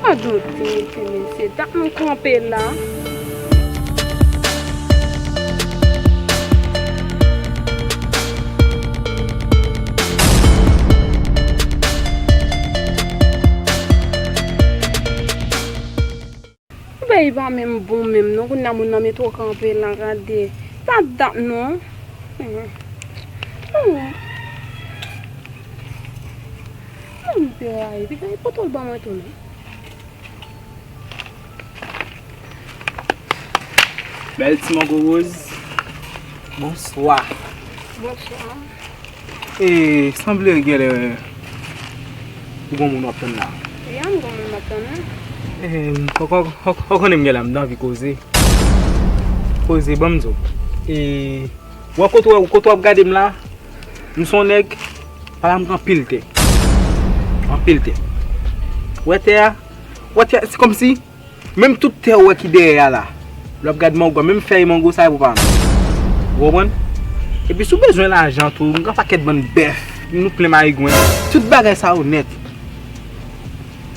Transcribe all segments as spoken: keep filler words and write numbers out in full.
Gad yon tenten mesye, dat nou kanpe la. Bagay pa menm bon menm non, kounye a moun nan mete w kanpe la, gade. Pa dat non. Hmm. Hmm. Moun te rayi, pi gade poto l ban mwen tou non. Bèl ti mango Rose. Bonswa. Bonswa. E, sanble genlè ou gon moun w ap tann la. Ya, m gon moun m ap tann, wi. E, ou, ou, ou, ou konnen m genlè m t anvi koze. Koze, ban m di w. E, ou wè kote w, kote w ap gade m la, m se yon nèg, pa la m gen anpil tè. Anpil tè. Ou wè tè a? Ou wè tè a, se kòmsi menm tout tè ou wè ki dèyè a la, lè w ap gad mango a, menm fèy mango sa e pou pa m. Ou konprann? Epi si w bezwen lajan tou, m gen pakèt bann bèf, nou plen mayigwen. Tout bagay sa yo nèt.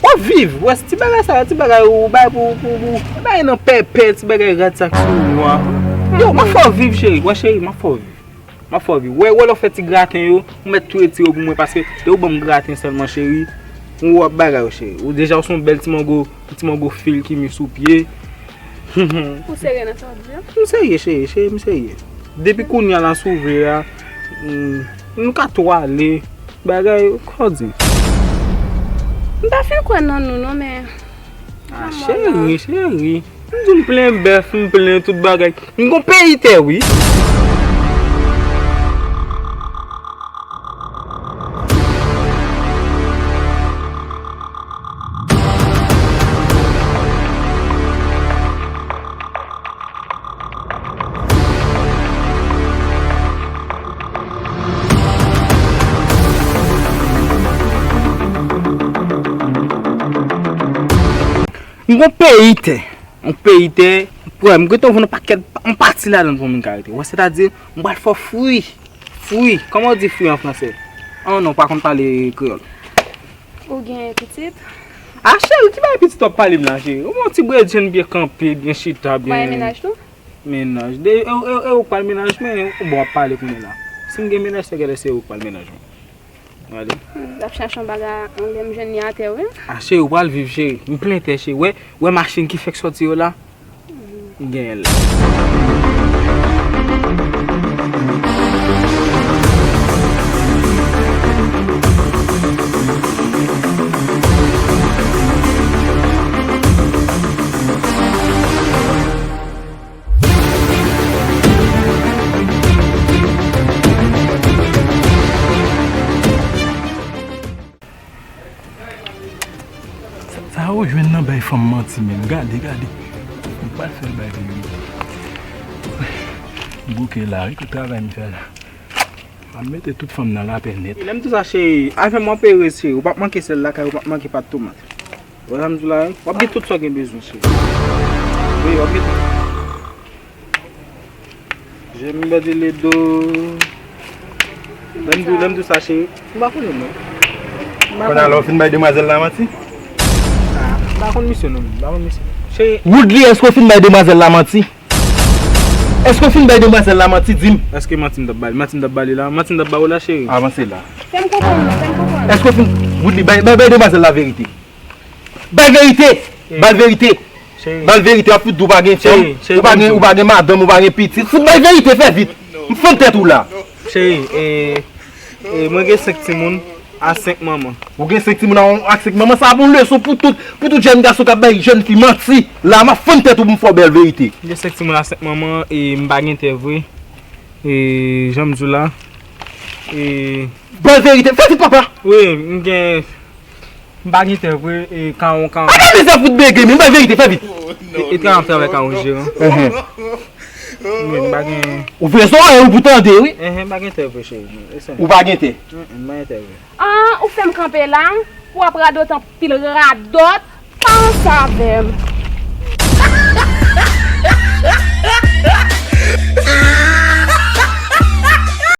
W ap viv, w wè ti bagay sa yo, ti bagay ou bay pou, pou, pou, bagay nan pèpè, ti bagay rad sa k sou ou a. Yo, m ap fè w viv, cheri, w wè cheri, m ap fè w viv. M ap fè w viv. Wè, wè lè w fè ti graten yo, ou mèt tou retire yo pou mwen, paske lè ou ban m graten sèlman, cheri, ou wè bagay yo, cheri. Ou deja ou se yon bèl ti mango, yon ti mango fil ki mi sou pye. Ou serye nan sa w ap di a? M serye, cheri, cheri, m serye. Depi kounye a la, si w vle a, mm, nou ka tou ale. Bagay, kòdi. M pa fin kwè nan nou non, men. Ah, cheri, cheri. M di w m plen bèf, m plen tout bagay. M gon peyi tè, wi. M gon peyi tè. Yon peyi tè, wè, m gentan vann yon pakèt, yon pati ladan l pou moun ka rete. Wè, sètadi, m pral fè w fri. Fri. Kòman w di fri an fransè? Ah non, w pa konn pale kreyòl. Ou gen pitit? Ah, cheri, ki bagay pitit w ap pale m la, cheri? Ou yon ti bredjenn byen kanpe, byen chita, byen. Ou pa gen mennaj tou? Mennaj. De, e, e, e ou k pral mennaj mwen, bon, w ap pale kounye a la. Si m gen mennaj, se genlè se ou k pral mennaj mwen. Gade. M ap chache yon bagay anlè m jwenn li atè, wi. Ah, cheri, ou pral viv, cheri. M plen tè, cheri. Wè, wè machin ki fèk sòti yo la? M genyen l. Sa yo jwenn nan bay fanm manti menm. Gade, gade. M pral fè l bay verite. M bouke la, wi, tout travay m fè la. M ap mete tout fanm nan lapè nèt. Lè m di w sa, cheri, avè m w ap erez, cheri. Ou p ap manke sèl lakay, ou p ap manke pat tomat. Ou wè sa m di w la, wi? W ap gen tout sa w gen bezwen, cheri. Wi, w ap gen tout. Je m bède le do. Lè m di w, lè m di w sa, cheri, m pa konnen non. M pa konnen. Kounye a la, ou fin bay demwazèl la manti? Ah, m pa konn misye non, m pa konn misye. Cheri. Woodly, èske w fin bay demwazèl la manti? Èske w fin bay demwazèl la manti, di m? Èske manti m t ap ba li? Manti m t ap ba li la? Manti m t ap ba ou la, cheri? Avanse la. Fè m konprann non, fè m konprann. Èske w fin, Woodly, bay, bay, bay demwazèl la verite. Bay verite! Cheri. Bay verite! Cheri. Bay verite, w ap fout di w pa gen fanm, cheri, cheri, ou pa gen, ou pa gen madanm, ou pa gen pitit. Fout bay verite, fè vit. M fann tèt ou la. Cheri, e, e, mwen gen senk timoun a senk manman. Ou gen senk timoun a, a senk manman, sa ap yon leson pou tout, pou tout jèn gason k ap bay jèn fi manti. La, m ap fann tèt ou pou m fè w bèl verite. M gen senk timoun a senk manman, e m pa gen tè vre. E, jan m di w la, e. Bèl verite, fè vit, papa! Wi, m gen M pa gen tè vre, e, kawon, kawon. Ata mizè fout bege, men bay verite, fè vit. E, e travay, travay kawon jeran. Enhen. Men m pa gen. Ouvri zòrèy ou pou tande, wi. Enhen, m pa gen tè vre, cheri. E sa. Ou pa gen tè. Enhen, m pa gen tè vre. Ah, ou fè m kanpe la, pou w ap radòt anpil radòt, pa ansanm avè m.